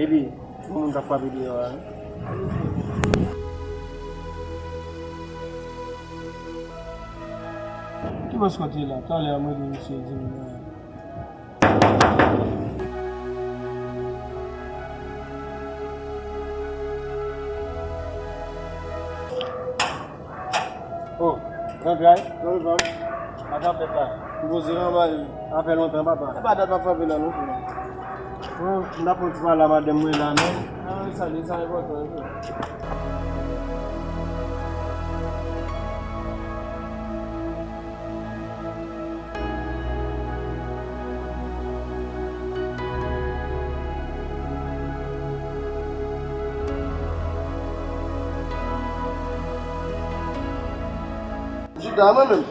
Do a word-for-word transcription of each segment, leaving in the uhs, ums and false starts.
Epi, yon moun k ap frape deyò a, wi. Ki bòs kote la? Talè a, mwen di misye di m nan. Oh, Jean Pierre. Jean Pierre. Sa k ap fèt la? M poze la anba wi. Sa fè lontan, papa. E pa dat m ap frape la non, frè. Bon, m t ap fè yon ti pale a madanm mwen la, men. Ah, sa li, sa enpòtan wi, frè. Jouda, mwen menm.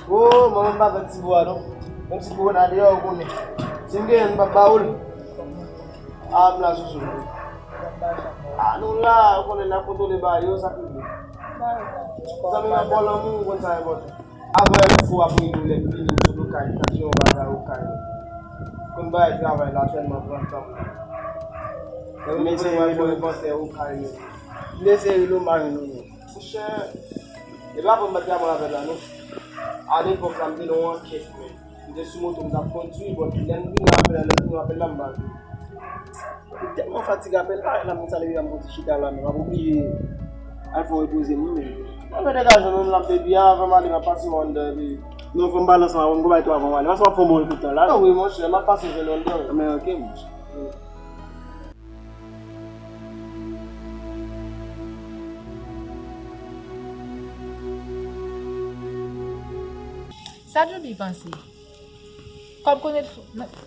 Oh, manman m pa fè ti bo a non. Menm si korona deyò, ou konnen. Si m genyen, m p ap ba ou l. Ah, m la sou sou. Ah, nou la, ou konnen n ap kontwole bagay yo, sa ki bon. Zanmi nan bò lanmou, ou konn sa enpòtan. Avan yon fou ap rele w lè m vini m sot Okay, m t ap jere yon bagay Okay. Konn bagay travay la tèlman pran tan. Lè m vin pou mwen fè Okay yo. M te sere lo mari nou yo. Monchè, e pa bon m pa t ka pran avè l la non. Alepòk la, m te nan yon ankèt, men. M te sou moto, m t ap kondui, but lè m vini apèl la, lè m vini apèl la, m pa jwenn. M tèlman fatige apèl parèt la, moun sa leve a m pran ti chita la, men m ap oblije al fè yon repoze m wi, men. Mwen mèt ta jwenn yon lap de biyè avan m ale, m ap pase w anndan epi. Non, fò m pale ansanm avè w, m gon bagay tou avan m ale. Pase w ap fè yon bon ekout la, non? Wi, monchè, m ap pase jwenn w anndan wi. Men, ok, monchè. Sa Djoubi panse? Kòb konn ret,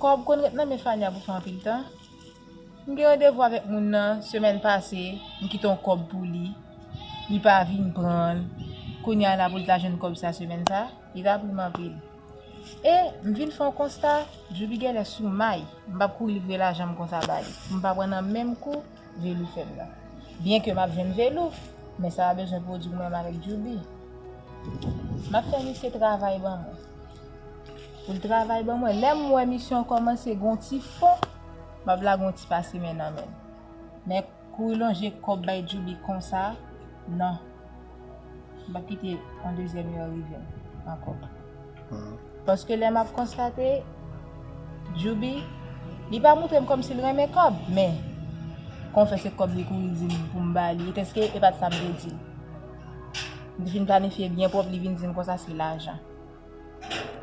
kòb konn ret nan men Fania pou fè anpil tan. M gen randevou avèk moun nan semèn pase, m kite yon kòb pou li. Li pa vin pran l. Kounye a la pou l ta jwenn kòb sa semèn sa, li ta pli m anpil. E m vin fè yon konsta, Djoubi genlè sou may. M p ap kouri livre lajan m konsa ba li. M pa pran nan menm kou Velou fè m nan. Byenke m ap jwenn Velou, men sa pa bezwen pwodui mwen menm avèk Djoubi. M ap fè misye travay ban mwen. Pou l travay ban mwen. Lè m wè misyon an kòmanse gen yon ti fon, m ap lage yon ti pase men nan men l. Men kouri lonje kòb bay Djoubi konsa, non. M p ap kite yon dezyèm erè rive m ankò. Paske lè m ap konstate, Djoubi, li pa montre m kòmsi l renmen kòb, men konfè se kòb li kouri di m pou m ba li, etèske e pa t sa m te di l? M te fin planifye byen pwòp, li vin di m konsa se lajan.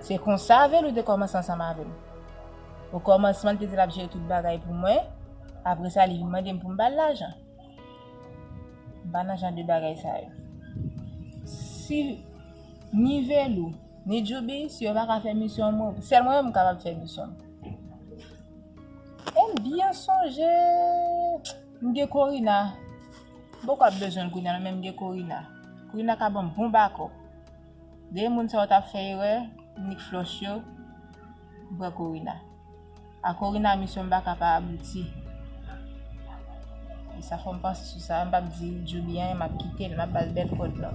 Se konsa Velou te kòmanse ansanm avè m. Okòmansman, li te di l ap jere tout bagay pou mwen. Apre sa, li vin mande m pou m ba l lajan. M pa nan jan de bagay sa yo. Si ni Velou, ni Djoubi, si yo pa ka fè misyon mwen, sèl mwen menm m kapab fè misyon m. E m byen sonje, m gen Corina. M poko ap bezwen l kounye a, men m gen Corina. Corina ka ban m bon bakòp. Dèyè moun sa yo t ap fè erè, m nik flòch yo, m pran Corina. A Corina, misyon m pa ka pa abouti. E sa fò m panse sou sa, m p ap di Djoubi anyen, m ap kite l, m ap ba l bèl kòd la.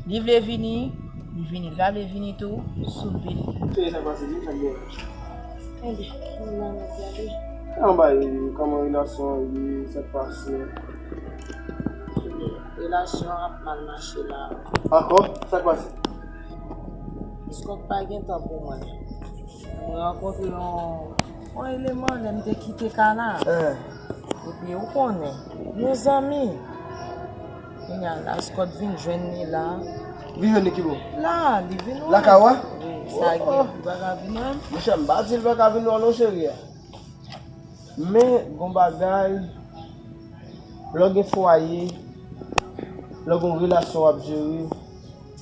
Li vle vini, li vini, li pa vle vini tou, soulve l. Kòman sa k pase, di m sa k gen? Enben, nou la n ap gade. Kòman bagay yo ye? Kòman relasyon an ye? Sa k pase? Relasyon an ap mal mache la. Ankò? Sa k pase? Scott pa gen tan pou mwen. Mwen rankontre yon, yon eleman lè m te kite Kana. Eh. Epi ou konnen, nou zanmi. Kounye a la, Scott vin jwenn li la. Vin jwenn li ki bò? La, li vin wè m. Lakay ou a? Wi, sa gen, li pa ka vin wè m. Monchè, m pa di l pa ka vin wè w non, cheri a. Men, gon bagay, lè w gen fwaye, lè w gen relasyon w ap jere,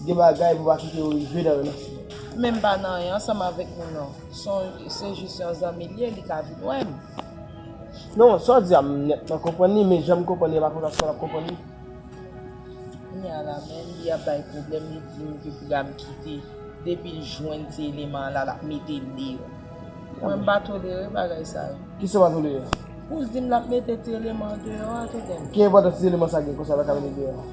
gen bagay pou w pa kite yo rive nan relasyon an. Men m pa nan anyen ansanm avèk moun nan. Se yon, se jis yon zanmi l ye, li ka vin wè m. Non, sa w di a, m nètman konprann li, men jan m konprann li, e pa konsa Scott ap konprann li. Kounye a la menm, li ap bay pwoblèm, li di m ke pou m kite. Depi l jwenn ti eleman an la, l ap mete l deyò. Mwen, m pa tolere bagay sa yo. Kisa w pa tolere a? Pou l di m l ap mete ti eleman an deyò a, tande m. Ki enpòtans ti eleman sa gen konsa l pa ka mete l deyò a?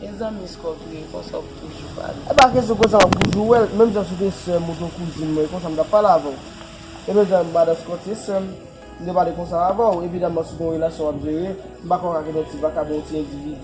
E zanmi Scott ou ye, konsa w ap toujou pale. E pa kesyon konsa m ap toujou wè l, menm jan si w te sè m ou te kouzin mwen, konsa m t ap pale avè w. E menm jan madan Scott se sè m, m te pale konsa avè w, evidaman si w gen yon relasyon w ap jere, m pa kwè w ka gen yon ti vakabon, yon ti endividi.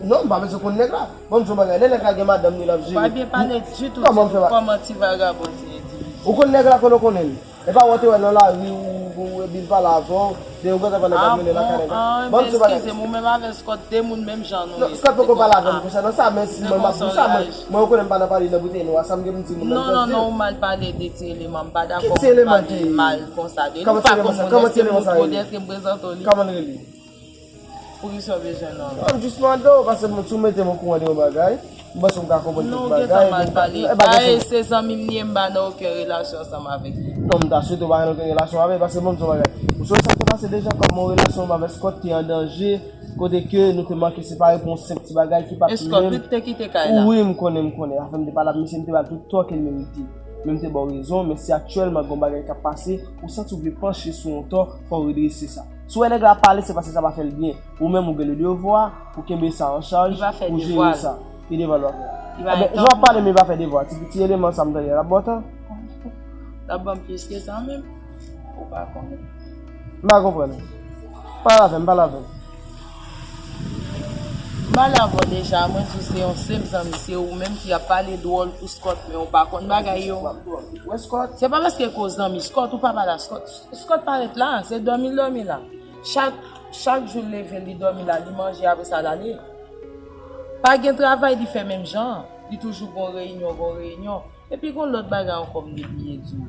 Non, m pa bezwen konn nèg la. Ban m di w yon bagay, lè nèg la gen madanm li l ap jere. Ou pa byen pale ditou, di nou kòman ti vagabon, ti endividi. Ou konn nèg la, konnen w konnen l. E pa wè w te wè nan lari ou, ou epi l pale avè w, de yon granzafè nèg ap mennen lakay nèg la. Ban m di w bagay. Eskize m, ou menm avè Scott de moun menm jan nou ye. Scott poko pale avè m konsènan sa, men si mwen m ap di w sa, mwen, mwen ou konnen m pa nan pale nan boutèy nwa, sa m gen pou m di moun nan. Non, non, non, ou mal pale de ti eleman, m pa dakò moun pale mal konsa de li. Ou pa konn moun, èske m moun twò de, èske m prezante w li? Kòman l rele? Poukisa w bezwen non? Non, m jis mande w, paske mwen, si w mete m okouran de yon bagay, m panse m ka konprann tout bagay. Non, ou gentan mal pale. Ba e se zanmi m li ye, m pa nan okenn relasyon ansanm avèk li. Non, m ta swete w pa gen okenn relasyon avè l, paske ban m di w yon bagay. Ou sonje sa k te pase deja, kòman yon relasyon m avèk Scott te an danje, kote ke nou te manke separe pou yon senp ti bagay ki pa t menm. E Scott, wi, te kite kay la. Wi, m konnen, m konnen. Afè m te pale ak misye, m te ba l tout tò ke l merite. Men m te ba w rezon, men si aktyèlman gen yon bagay k ap pase, ou santi w vle panche sou yon tò, fò w redrese sa. Si w wè nèg la ap pale, se paske sa pa fè l byen. Ou menm ou gen le devwa pou kenbe sa an chaj, pou jere sa. Ki devwa l pa fè? Enben, jan w ap pale men li pa fè devwa, ti, ti eleman sa m tande a, l ap ba w tan? L ap ban m plis ke sa menm? Ou pa konnen. M pa konprann. Pale avè m, pale avè m. M pale avè w deja, mwen di w se yon senp zanmi, se ou menm ki ap pale dwòl pou Scott, men ou pa konn bagay yo. Wè Scott? Se pa paske ke w zanmi Scott, ou pa pale a Scott. Scott pa ret la, se dòmi l dòmi la. Chak, chak jou l leve, li dòmi la, li manje, apre sa l ale. Pa gen travay li fè menm jan an. Li toujou gon reyinyon, gon reyinyon. Epi gon lòt bagay ankò m te bliye di w.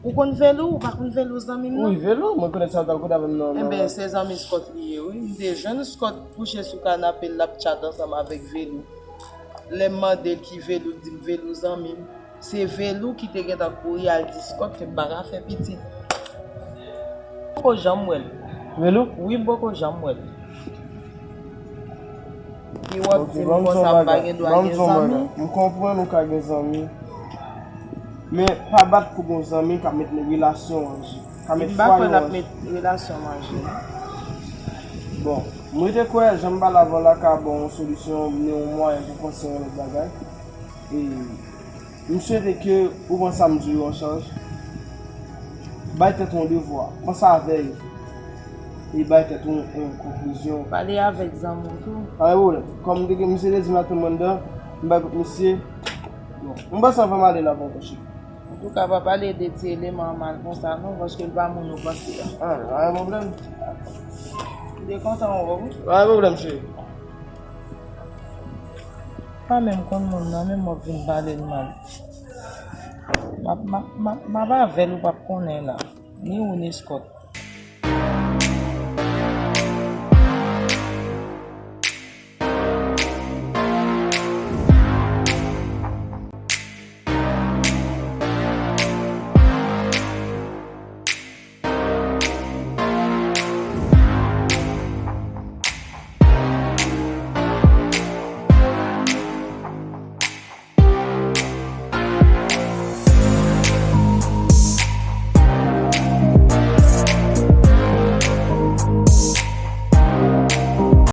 Ou konn Velou? Ou pa konn Velou, zanmi m nan? Wi, Velou, mwen konnen sa w t al kote avè m nan. Enben, se zanmi Scott li ye, wi. M te jwenn Scott kouche sou kanape l, l ap tchat ansanm avèk Velou. Lè m mande l ki Velou, l di m Velou zanmi m. Se Velou ki te gentan kouri al di Scott ke m pa ka fè pitit. M poko janm wè l. Velou? Wi, m poko janm wè l. Epi w ap di m konsa m pa gen dwa gen zanmi? M konprann ou ka gen zanmi. Men pa bat pou gen yon zanmi k ap met relasyon an je. Ka met fwaye w an je. M pa kwè l ap met relasyon m an je. Bon, mwen te kwè jan m pale avè w la ka ba w yon solisyon, men yon mwayen pou panse yon lòt bagay. E m swete ke ou pran sa m di yo an chaj. Bay tèt ou yon devwa. Panse avè yo. E bay tèt ou yon konklizyon. Pale avèk zanmi w tou. Pa gen pwoblèm. Kòm m te gen, misye te di m ap tann mwen anndan, m bay kout misye. Bon, m panse anvan m ale la poko cheri. Antouka, pa pale de ti eleman an mal konsa non, paske l pa moun ou panse a. Ah, pa gen pwoblèm. M te kontan wè w wi. Pa gen pwoblèm, cheri. Pa menm konn moun nan, menm w ap vin pale l mal. M ap, m ap, m ap, m ap avè l, ou p ap konnen la. Ni ou, ni Scott.